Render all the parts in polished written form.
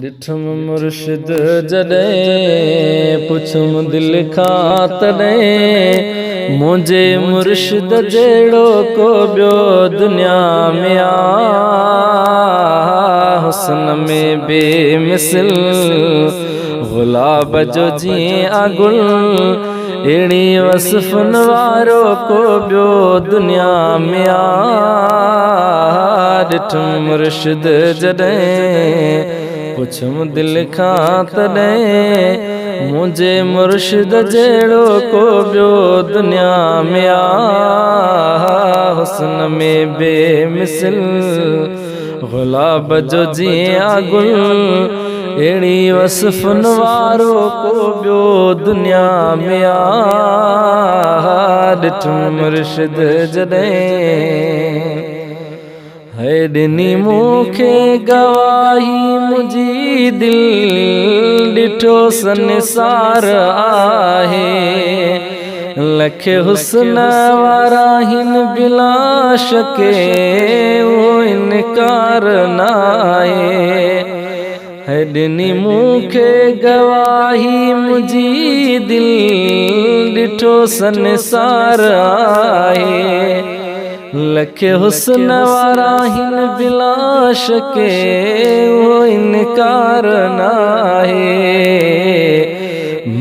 ڏٺم مرشد جڏهن پڇم دل کان تڏهن منهنجي مرشد جهڙو ڪو ٻيو دنيا ۾ آ حسن ۾ بي مثل گلاب جو جيئن آ گل اهڙي وصفن وارو ڪو ٻيو دنيا ۾ آ ڏٺم مرشد جڏهن پڇم دل کان تڏهن منهنجي مرشد جهڙو ڪو ٻيو دنيا ۾ آ حسن ۾ بي مثل گلاب جو جيئن آ گل اهڙي وصفن وارو ڪو ٻيو دنيا ۾ آ ڏٺم مرشد جڏهن هي ڏني مون کي گواهي منهنجي دل ڏٺو سنسار آهي لک حسن وارا هن بلا شڪ اهو انڪار ناهي هي ڏني مون کي گواهي منهنجي دل ڏٺو سنسار آهي لک حسن وارا هن بلا شڪ اهو انڪار ناهي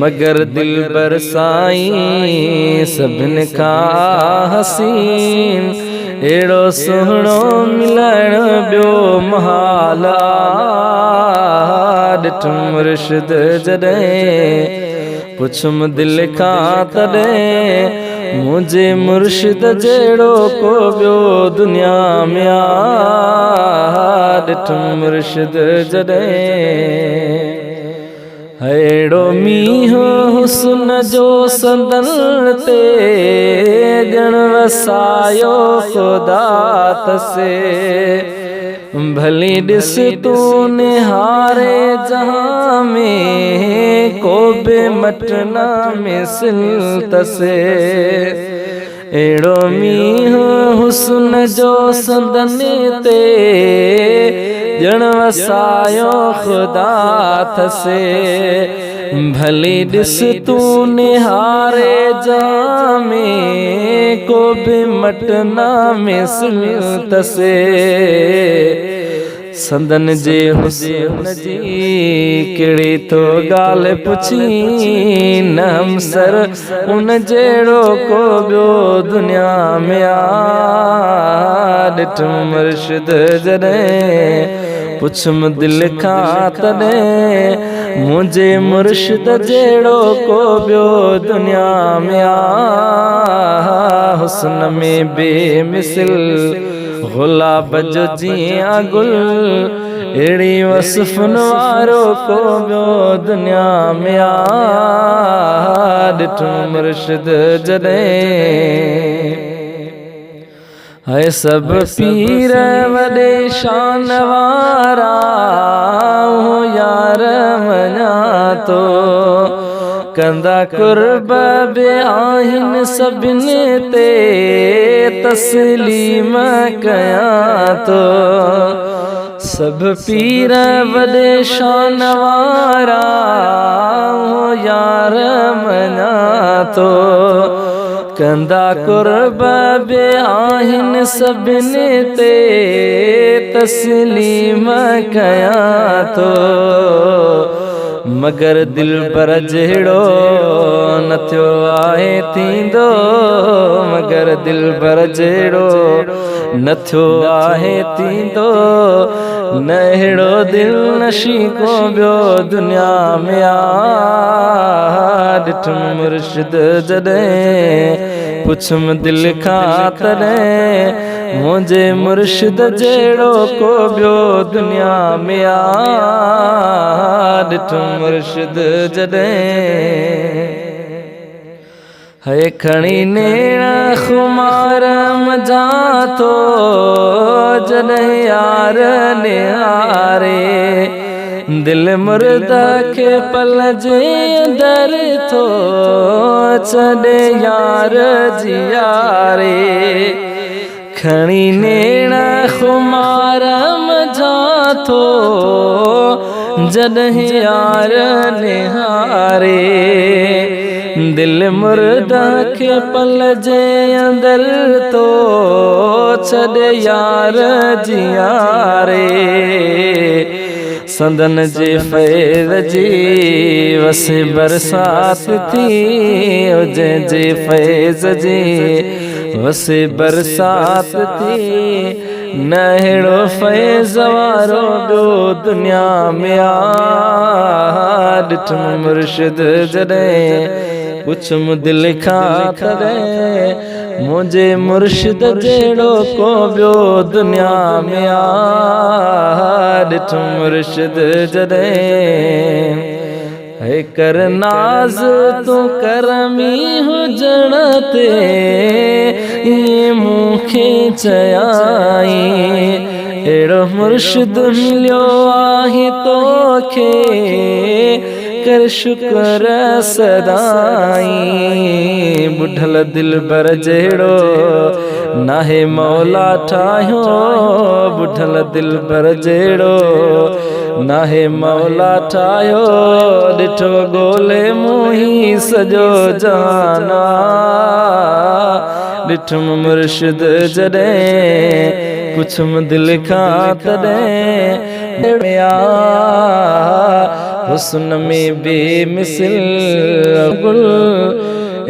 مگر دلبر سائين سڀن کان حسين اهڙو سهڻو ملڻ ٻيو محال آ ڏٺم مرشد جڏهن پڇم دل کان تڏهن منهنجي مرشد جهڙو ڪو ٻيو دنيا ۾ آ ڏٺم مرشد جڏهن اهڙو مينهن حسن جو سندن تي ڄڻ وسايو خدا تسي ڀلي ڏس تون نهاري جهان ۾ ڪو به مٽ نه مثل تسي اهڙو مينهن حسن جو سندن تي ڄڻ وسايو خدا ٿسي ڀلي ڏس تون نهاري جهان ۾ ڪو به مٽ نه مثل تسي سندن جي حسن جي ڪهڙي ٿو ڳالهه پڇين نه همسر ان جهڙو ڪو ٻيو دنيا ۾ آ ڏٺم مرشد جڏهن پڇم دل کان تڏهن منهنجي مرشد جهڙو ڪو ٻيو دنيا ۾ آ حسن ۾ بي مثل گلاب جو جيئن آ گل اهڙي وصفن وارو ڪو ٻيو دنيا ۾ آ ڏٺم مرشد جڏهن هي سڀ پير وڏي شان وارا هو يار مڃان ٿو ڪندا قرب به آهن سڀني تي تسليم ڪيان ٿو سڀ پير وڏي شان وارا هو يار مڃان ٿو ڪندا قرب به آهن سڀني تي تسليم ڪيان ٿو مگر دلبر جهڙو نه ٿيو آهي ٿيندو مگر دلبر جهڙو نه ٿيو آهي ٿيندو نه اهڙو دل نشين ڪو ٻيو دنيا ۾ آ ڏٺم مرشد جڏهن پڇم دل کان تڏهن منهنجي مرشد جهڙو ڪو ٻيو دنيا ۾ آ ڏٺم مرشد جڏهن هي کڻي نيڻ خمار منجهان ٿو جڏهن يار نهاري دل مرد کي پل جي اندر ٿو ڇڏي يار جياري کڻي نيڻ خمار منجهان ٿو جڏهن يار نهاري. دل مرده کي پل جي اندر ٿو ڇڏي يار جياري. سندن جي فيض جي وسي برسات ٿي، جنهن جي فيض جي وسي برسات ٿي، نه اهڙو فيض وارو ٻيو دنيا ۾ آ. ڏٺم مرشد جڏهن، پڇم دل کان تڏهن، منهنجي مرشد جهڙو ڪو ٻيو دنيا ۾ آ. ڏٺم مرشد جڏهن. هي ڪر ناز تون ڪرمي هجڻ تي، ائين مون کي چيائين، اهڙو مرشد مليو آهي توکي، ڪر شڪر سدائين. ٻڍل دلبر جهڙو ناهي مولا ٺاهيو، ٻڍل دلبر جهڙو ناهي مولا ٺاهيو. ڏٺو ڳولي مون هي سڄو جهان، ڏٺم مرشد جڏهن، پڇم دل کان تڏهن. حسن ۾ بي مثل گل،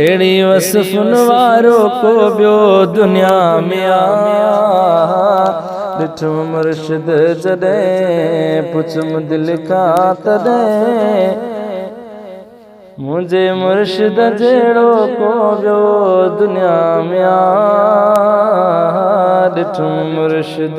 اهڙي وصفن وارو ڪو ٻيو دنيا ۾ آ. ڏٺم مرشد جڏهن، پڇم دل کان تڏهن، منهنجي مرشد جهڙو ڪو ٻيو دنيا ۾ آ. ڏٺم مرشد.